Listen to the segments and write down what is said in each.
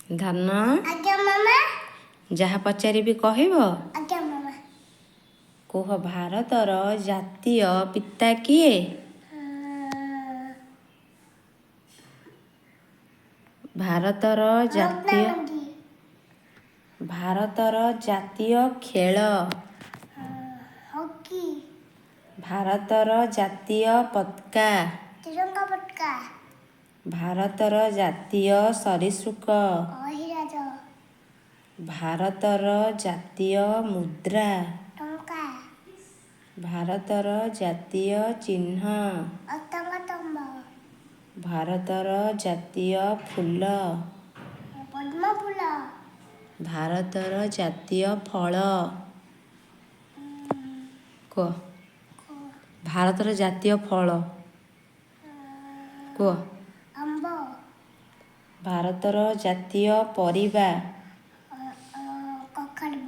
ଧନ। ଆଜ୍ଞା ମାମା। ଯାହା ପଚାରିବି କହିବ? ଆଜ୍ଞା ମାମା। କୁହ, ଭାରତର ଜାତୀୟ ପିତା କିଏ? ଭାରତର ମହାତ୍ମା ଜାତୀୟ ଗାନ୍ଧୀ। ଭାରତର ଜାତୀୟ ଖେଳ? ହକି। ଭାରତର ଜାତୀୟ ପତାକା? ତ୍ରିରଙ୍ଗା ପତାକା। ଭାରତର ଜାତୀୟ ସରୀସୃପ? ଅହିରାଜ। ଭାରତର ଜାତୀୟ ମୁଦ୍ରା? ଟଙ୍କା। ଭାରତର ଜାତୀୟ ଚିହ୍ନ? ଅତଙ୍ଗ ତମ୍ବ। ଭାରତର ଜାତୀୟ ଫୁଲ? ପଦ୍ମ ଫୁଲ। ଭାରତର ଜାତୀୟ ଫଳ? କୁହ, ଭାରତର ଜାତୀୟ ଫଳ କୁହ। ଆମ୍ବ। ଭାରତର ଜାତୀୟ ପରିବା? କଖାରୁ,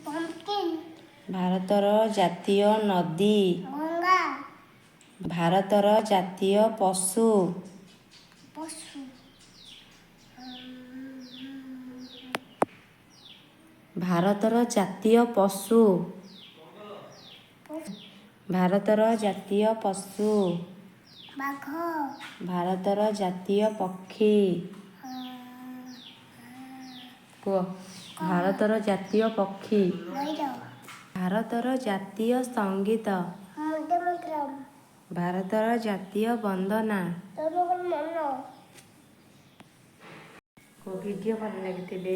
ପମ୍ପକିନ୍। ଭାରତର ଜାତୀୟ ନଦୀ? ଗଙ୍ଗା। ଭାରତର ଜାତୀୟ ପଶୁ? ପଶୁ। ଭାରତର ଜାତୀୟ ପଶୁ? ଭାରତର ଜାତୀୟ ପଶୁ? ବାଘ। ଭାରତର ଜାତୀୟ ପକ୍ଷୀ? କୁହ, ଭାରତର ଜାତୀୟ ପକ୍ଷୀ? ମୟୂର। ଭାରତର ଜାତୀୟ ସଙ୍ଗୀତ? ବନ୍ଦେ ମାତରମ୍। ଭାରତର ଜାତୀୟ ବନ୍ଦନା? ଜନଗଣ ମନ। କୋଉ ଭିଡ଼ିଓ ଭଲ ଲାଗିଥିଲେ?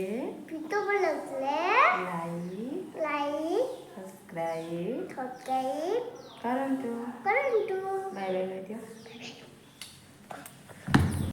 ଭିଡ଼ିଓ ଭଲ ଲାଗୁଥିଲେ ଲାଇକ୍, ଲାଇକ୍, ସବସ୍କ୍ରାଇବ୍ ସବସ୍କ୍ରାଇବ୍ କରନ୍ତୁ। କରନ୍ତୁ। ବାଏ ବାଏ କହିଦିଅ।